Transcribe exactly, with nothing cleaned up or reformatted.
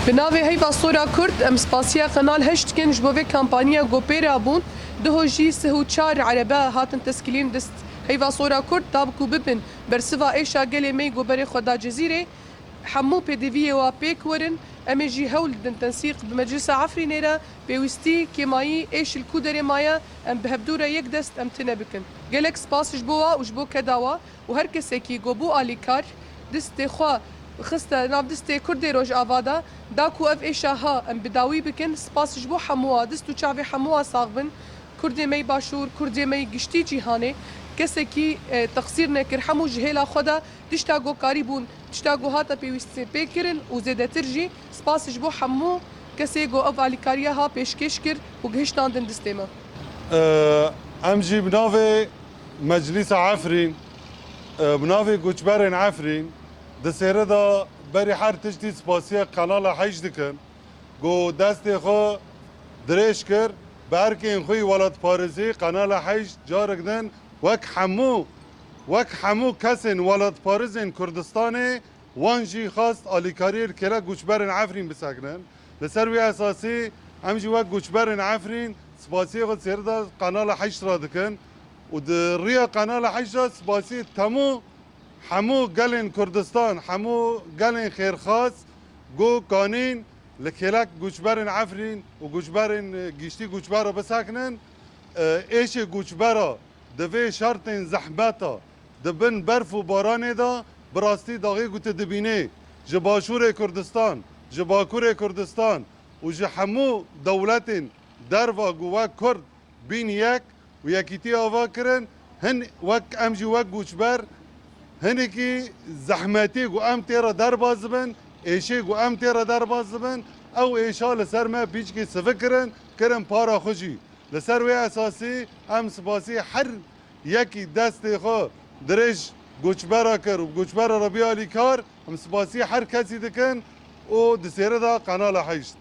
Bi navê Heyva Sora Kurd, em spasiya Kanal heşt dikin ji bo vê kampanya ku pê re bûn. Diho jî sih û çar erebe hatin teskilîn dist Heyva Sora Kurd, da ku bibin bersiva êşa gelê me yî ku berê xwe da Cezîrê. Hemû pêdiviyê wa pêk werin, em ê jî hewl din tensîq bi Meclisa Efrînê re, pêwîstî, kêmayî, êş li ku derê maye, em bi hevdû re yek dest em tune bikin. Gelek spas ji bo wa û ji bo keda wa û her kesekî ku bû alîkar, distê xwe xiste nav distê Kurdê Rojava de, da ku ev êşa ha em bi dawî bikin. Spas ji bo hemû wa, dist û çavê hemû wa sax bin. Kurdê me yî Başûr, Kurdê me yî giştî cîhanê, kesekî, e, teqsîr nekir, hemû ji hêla xwe de tişta ku karîbûn, tişta ku hate pêwîstê pê kirin û zêdetir jî spas ji bo hemû kesê ku ev alîkariya ha pêşkêş kir û gihiştandin distê me. Ee, Em jî bi navê Meclîsa Efrîn, e, bi navê Goçberên Efrîn, di sêre de berî her tiştî spasiya Kanala Heyş dikin, ku destê xwe dirêj kir, bi erkên xwe yî welatparêzî Kanala Heyş carek din wek hemû, wek hemû kesên welatparêzên Kurdistanê, wan jî xwest alîkariyê li kêlek Goçberên Efrîn bisekinin. Li ser wî esasî em jî wek Goçberên Efrîn spasiyê xwe sêrida Kanala Heyş re dikin û di riya Kanala Heyş re spasiyê temû hemû gelên Kurdistan, hemû gelên xêrxas ku kanîn li kêlek Goçberên Efrîn û Goçberên, e, giştî Goçber re bisekinin. E, êşê Goçbera di vê şertên zehmeta, di bin berf û baranê de, bi rastî daxê ku tu dibînê, ji Başûrê Kurdistan, ji Bakurê Kurdistan û ji hemû dewletên derva ku wek Kurd bîn yek û yekîtî ava kirin, hin wek em jî wek Goçber hinekî zehmetî ku em tê re derbas dibin, êşê ku em tê re derbas dibin, ew êşa li ser me pîçkî sivik kirin, kirin para xwe jî. Li ser wê esasî em spasî her yekî destê xwe dirêj Goçbera kir û Goçbera re bî alîkar, em spasî her kesî dikin û di sêrida Kanala Heyşt.